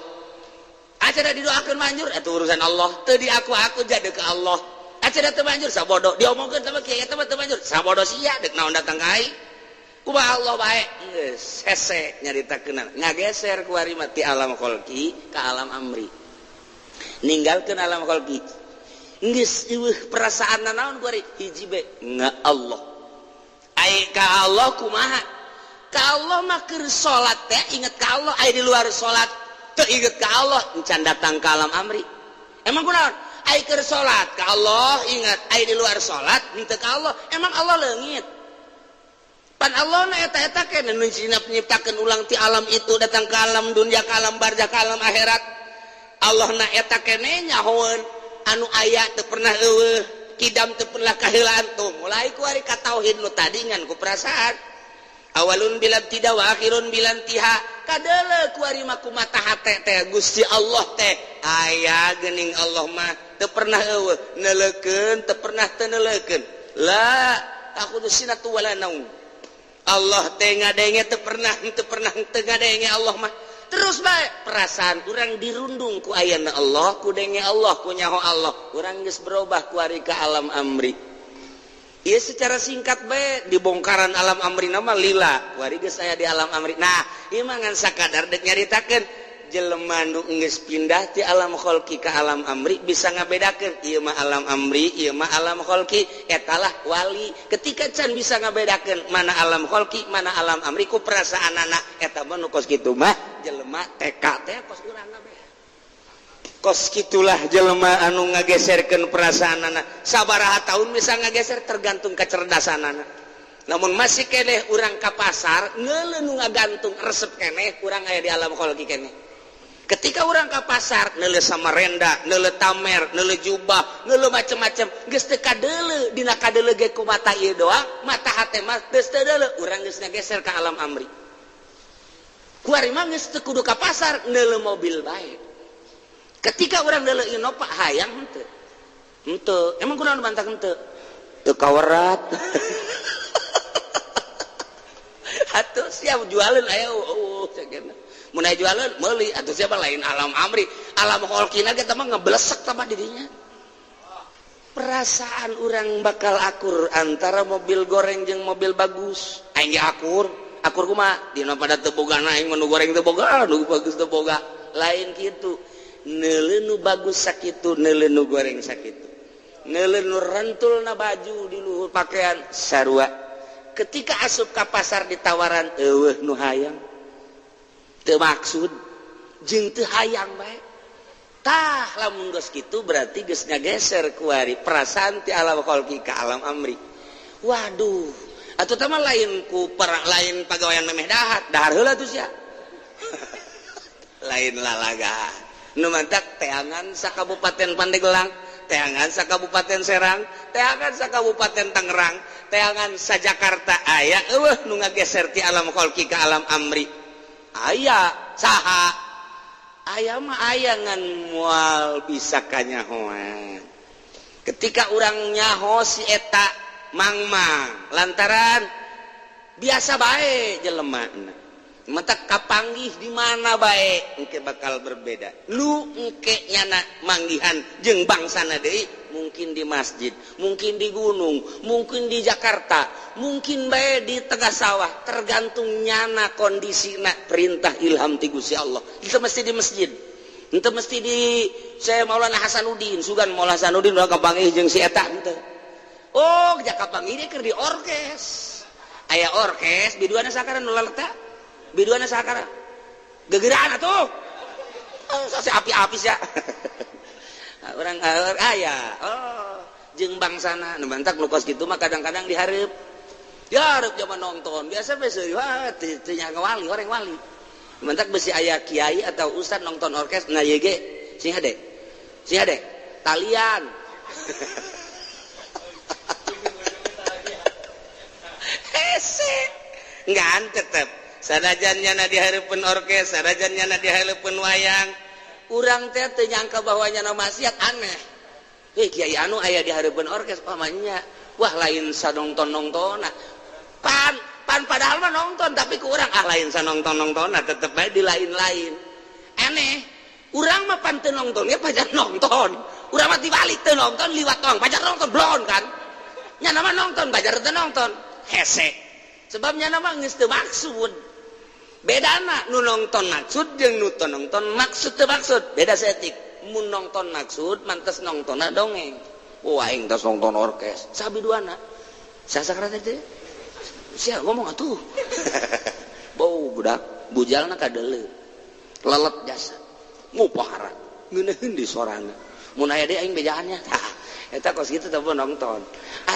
Speaker 1: Acara didoakeun manjur eta urusan Allah, teu di aku jadi ke Allah. Acara teu manjur sabodo, diomongkeun sama kiai eta mah teu manjur sabodo sia, deuk naon datang ka aing, kumaha Allah bae. Geus hese nyaritakeun, ngageser kuari mah ti alam kholqi ka alam amri, ninggalkeun alam kholqi, geus eueuh perasaan naon kuari, hiji be nga Allah. Ai ka Allah kumaha? Ka Allah mah keur salat teh inget ka Allah, ai di luar salat teu inget ka Allah, encan datang ka alam amri. Emang kunaon? Ai keur salat ka Allah ingat, ai di luar salat henteu ka Allah. Emang Allah leungit? Pan Allah na eta-eta keneh nu nyiptakeun ulang ti alam itu datang ke alam dunia, ke alam barzah, ke alam akhirat. Allah na eta keneh nyahoeun anu aya teu pernah eueuh, kidam teu pernah kaheulaan. Tuh mulai ku ari ka tauhid nu tadi ngan ku perasaan awalun bila tidak wa akhirun bila intiha. Kadele ku ari mah ku mata hate teh Gusti Allah teh aya geuning. Allah mah teu pernah eueuh, neuleukeun teu pernah teu neuleukeun, la ta'khudzuhu sinatu wala naum. Allah teh ngadenge teu pernah teu pernah teu ngadenge. Allah mah terus bae perasaan urang dirundung ku ayana Allah, ku denge Allah, ku nyaho Allah, urang geus berubah ku ari ka alam amri. Ieu secara singkat bae dibongkaran alam amri nama lila, ku ari geus aya di alam amri. Nah, ieu mah ngan sakadar dek nyaritakeun. Jelema nu geus pindah ti alam kholqi ka alam amri bisa ngabedakeun ieu mah alam amri, ieu mah alam kholqi, etalah wali. Ketika can bisa ngabedakeun mana alam kholqi, mana alam amri ku perasaanana, eta mah nu kos kitu mah jelema TK teh kos urang kabeh. Kos kitulah jelema anu ngageserkeun perasaanana. Sabaraha tahun bisa ngageser, tergantung kecerdasanana. Namun masih keneh urang ka pasar ngeuleuh nu ngagantung resep keneh, urang aya di alam kholqi keneh. Ketika urang ka pasar neuleuh samarenda, neuleuh tamer, neuleuh jubah, neuleuh macem-macem, geus teu kadeuleu dina kadeuleu ge ku mata ieu doang, mata hate mah geus teu deuleu, urang geus ngageser ka alam amri. Kuari mah geus teu kudu ka pasar, neuleuh mobil bae. Ketika urang neuleuh Innova, hayang henteu? Henteu. Emang kunaon bantah henteu? Teu kawerat. Atuh siap jualeun aya eueuh cenah. Mun aya jualeun meuli atuh, siapa lain alam amri, alam kholqina ge mah ngeblesek tah dirinya. Perasaan urang bakal akur antara mobil goreng jeung mobil bagus. Aing ge akur. Akur kumaha? Dina pada teu boga aing mah nu goreng teu boga, nu bagus teu boga. Lain kitu. Neuleuh nu bagus sakitu, neuleuh nu goreng sakitu. Neuleuh nu rentulna baju di luhur pakaian sarua. Ketika asup ka pasar ditawaran, eueuh nu hayang. Teu maksud jeung teu hayang bae. Tah, lamun geus kitu berarti geus ngageser kuari perasaan ti alam kholqi ka alam amri. Waduh, atuh teh mah lain ku per, lain pagawean memeh dahar, dahar heula tuh sia. Lain lalaga. Nu mantak teangan sa Kabupaten Pandeglang, teangan sa Kabupaten Serang, teangan sa Kabupaten Tangerang, teangan sa Jakarta, aya eueuh nu ngageser ti alam kholqi ka alam amri? Aya saha? Aya mah aya, ngan moal bisa kanyahoan. Ketika urang nyaho si eta mangmang lantaran biasa bae jelema, mata kapanggih di mana bae engke bakal berbeda. Lu engke nyana manggihan jeung bangsana deui, mungkin di masjid, mungkin di gunung, mungkin di Jakarta, mungkin bae di tengah sawah, tergantung nyana kondisina perintah ilham ti Gusti Allah. Itu mesti di masjid, itu mesti di saya Maulana Hasanuddin, sugan Maulana Hasanuddin udah kapanggih jeung si eta henteu. Oh, kapanggih dia keur di orkes, aya orkes biduana sakara nu laleta, biduana sakara gegeraan atuh. Oh, si api-api sia orang aya. Oh, jeung bangsana nu bantak nu kos kitu mah kadang-kadang dihareup dihareup zaman nonton biasa besi, wah, teu nyaga wali, orang wali mantak besi aya kiai atau ustad nonton orkes. Nah, ye ge sing hade, sing hade talian hese ngan tetep sanajan nyana di hareupeun orkes, sanajan nyana di hareupeun wayang, urang teh teu nyangka bahwa nyana maksiat. Aneh. Hei, kiai anu aya di hareupeun orkes pamannya, wah, lain sanongton nongtona pan pan, padahal mah nonton, tapi ku urang, ah, lain sanongton nongtona, tetep bae di lain-lain. Aneh, urang mah pan teu nontonnya pajar nonton. Urang mah dibalik, teu nonton liwat doang, pajar nonton blon kan. Nyana mah nonton, pajar teu nonton, hese, sebabnya nama geus teu maksud. Bedana nu nonton maksud jeung nu teu nonton maksud, teu maksud beda setik. Mun nonton maksud mantes nontonna dongeng, wah, aing tos nonton orkes sabiduana sasakara teh sia ngomong atuh bau budak bujalna kadeuleu lelet jasa ngupahara ngeunaheun di sorana mun aya deui aing bejaannya. Tah, eta kos kitu teh nonton.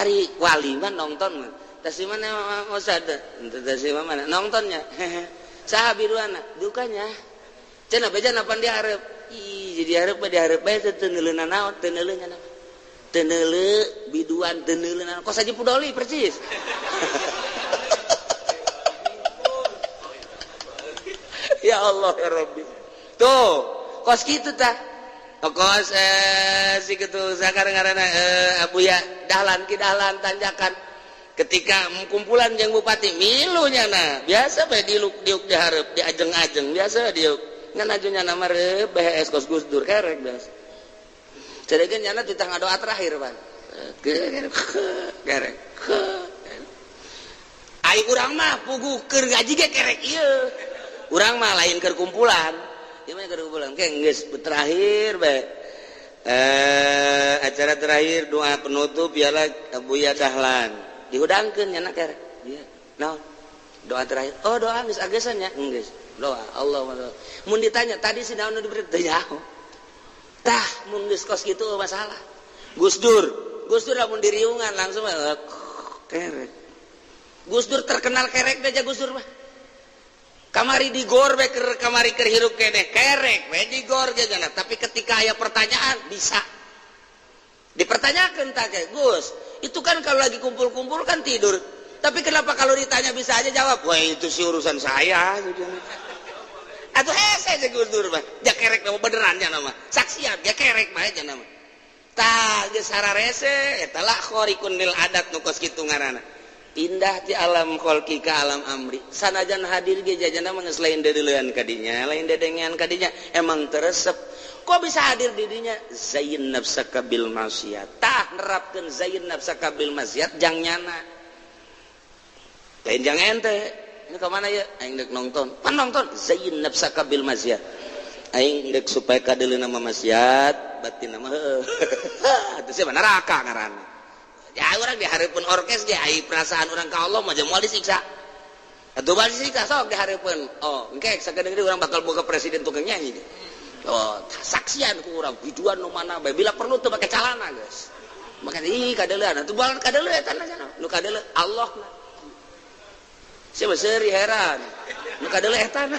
Speaker 1: Ari wali mah nonton mah tas di mana Ustad? Tas di mana nontonnya? Saha biruana dukanya cenah beja napan dihareup. Ih, jadi hareup mah dihareup bae teu neuleuna naon, teu neuleuh nya, teu neuleuh biduan, teu neuleuh naon, kos aja pudoli persis. Ya Allah ya Rabbi, tuh kos kitu tah kos si kitu sakarang ngaranna Abuya Dahlan, Ki Dahlan tanjakan ketika kumpulan jeung bupati milunya. Nah, biasa bae diuk diuk dihareup, diajeng-ajeng biasa diuk, ngan ajunya nama reup BHS kos Gus Dur kerek biasa. Cedekeun nyana titah ngadoa terakhir pan kerek. Ai urang mah puguh keur ngaji ge kerek ieu. Urang mah lain keur kumpulan. Ieu mah kudu pulang. Ke geus terakhir bae. Acara terakhir, doa penutup ialah Buya Dahlan. Dihudangkeun nya kerek. Iya. Naon? Doa terakhir. Oh, doa geus agesan nya? Geus. Doa Allah. Mun ditanya tadi si naon diberi, teu nyaho. Tah, mun geus kos kitu masalah. Gus Dur, Gus Dur lamun diriungan langsung kerek. Gus Dur terkenal kerek aja Gus Dur mah. Kamari di gor we keur, kamari keur hirup keneh kerek we di gor ge. Tapi ketika aya pertanyaan bisa dipertanyakan tak kayak Gus itu kan kalau lagi kumpul-kumpul kan tidur, tapi kenapa kalau ditanya bisa aja jawab? Wah, itu sih urusan saya gitu. Atau hese aja Gus Dur mah ja kerek nama benerannya nama saksian ja kerek mah aja nama. Tah, geus hararese eta lah khariqun lil adat nu kos kitu ngaranna. Pindah ti alam kholqi ke alam amri. Sanajan hadir ge jajana mah geus lain deuleuan kadinya, lain dedengean kadinya, emang teresep. Kok bisa hadir di dinya? Zayyin nafsaka bil maksiat. Tah, nerapkeun zayyin nafsaka bil maksiat jang nyana, lain jang ente. Ini ke mana ya? Aing dek nonton. Pan nonton zayyin nafsaka bil maksiat. Aing dek supaya kadeuleu nama maksiat, batin nama heuh. Itu sih neraka ngaranna. Ya orang di hareupeun orkes ge ai perasaan orang ka Allah mah moal disiksa. Atuh bal disiksa sok di hareupeun. Oh, engke sakedeung deui urang bakal boga presiden tukang nyanyi. Oh, saksian ku urang biduan nu mana bae, bila perlu teu make calana geus. Maka ih kadeuleuan atuh bal kadeuleu eta na, nu kadeuleu Allah na. Sia seuri heran. Nu kadeuleu eta na.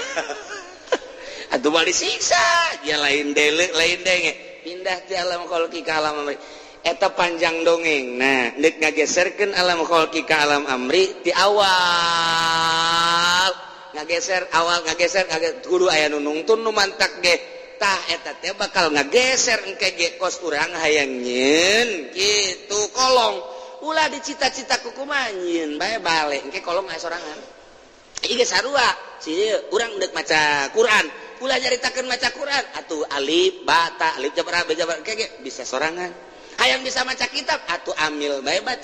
Speaker 1: Atuh bal disiksa, ya lain deuleu lain denge. Pindah ti alam kholqi ka alam amri. Eta panjang dongeng. Nah, dek ngageserkeun alam kholqi ka alam amri di awal ngageser, awal ngageser, ngageser kudu aya nu nungtun nu mantak ge. Tah, eta teh bakal ngageser engke ge kos urang hayang nyieun kitu kolong. Ulah dicita-cita ku kumaha, nyieun bae balik engke kolong aya sorangan. Ieu ge sarua si urang deuk maca Quran, ulah nyaritakeun maca Quran atuh alif ba ta, alif jabar ba jabar, engke ge bisa sorangan. Hayang bisa maca kitab atuh amil bae baca.